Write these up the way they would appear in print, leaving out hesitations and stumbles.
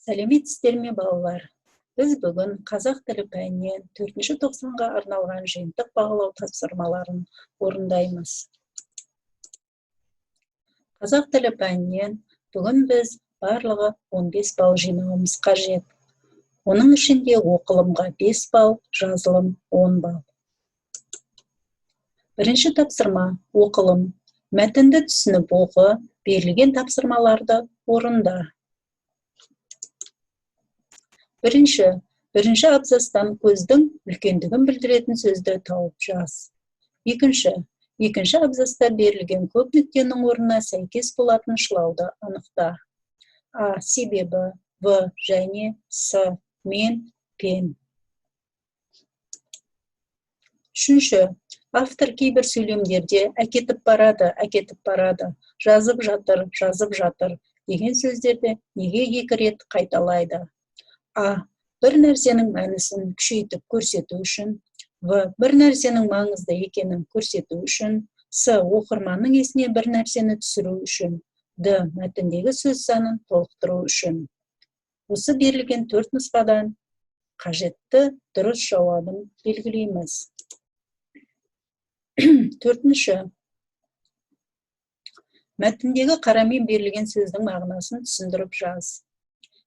Сәлеметсіздер ме, балалар? Біз бүгін қазақ тілі пәнінен төртінші тоқсанға арналған жиынтық бағалау тапсырмаларын орындаймыз. Қазақ тілі пәнінен бүгін біз барлығы 15 балл жинауымыз қажет. Оның ішінде оқылымға 5 балл, жазылым 10 балл. Бірінші тапсырма – оқылым. Мәтінді түсініп оқы, берілген тапсырмаларды орында. Бірінші. Бірінші абзацтан көздің үлкендігін білдіретін сөзді тауып жаз. Екінші. Екінші абзацта берілген көп нүктенің орнына сәйкес болатын шылауды анықта. А. Себебі, В. Және, С. Мен, пен. Үшінші. Автор кейбір сөйлемдерде әкетіп барады, әкетіп барады, жазып жатыр, жазып жатыр деген сөздерді неге екі рет қайталайды? А. Бір нәрсенің мәнісін күшейтіп көрсету үшін. В. Бір нәрсенің маңызды екенін көрсету үшін. С. Оқырманның есіне бір нәрсені түсіру үшін. Д. Мәтіндегі сөз санын толықтыру үшін. Осы берілген төрт нұсқадан қажетті дұрыс жауабын белгілейміз. Төртінші. Мәтіндегі қарамен берілген сөздің мағынасын түсіндіріп жаз.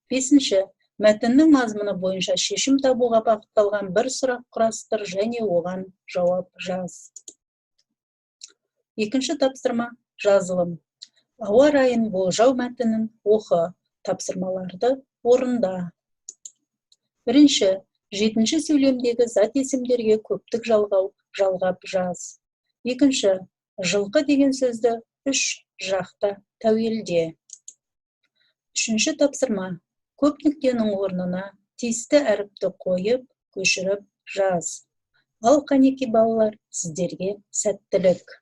Бесінші. Мәтіннің мазмұны бойынша шешім табуға бағытталған бір сұрақ құрастыр және оған жауап жаз. Екінші тапсырма – жазылым. Ауа райын болжау мәтінін оқы, тапсырмаларды орында. Бірінші. Жетінші сөйлемдегі зат есімдерге көптік жалғау жалғап жаз. Екінші. Жылқы деген сөзді үш жақта тәуелде. Үшінші тапсырма. Көп нүктенің орнына тиісті әріпті қойып, көшіріп жаз. Ал қанеки, балалар, сіздерге сәттілік!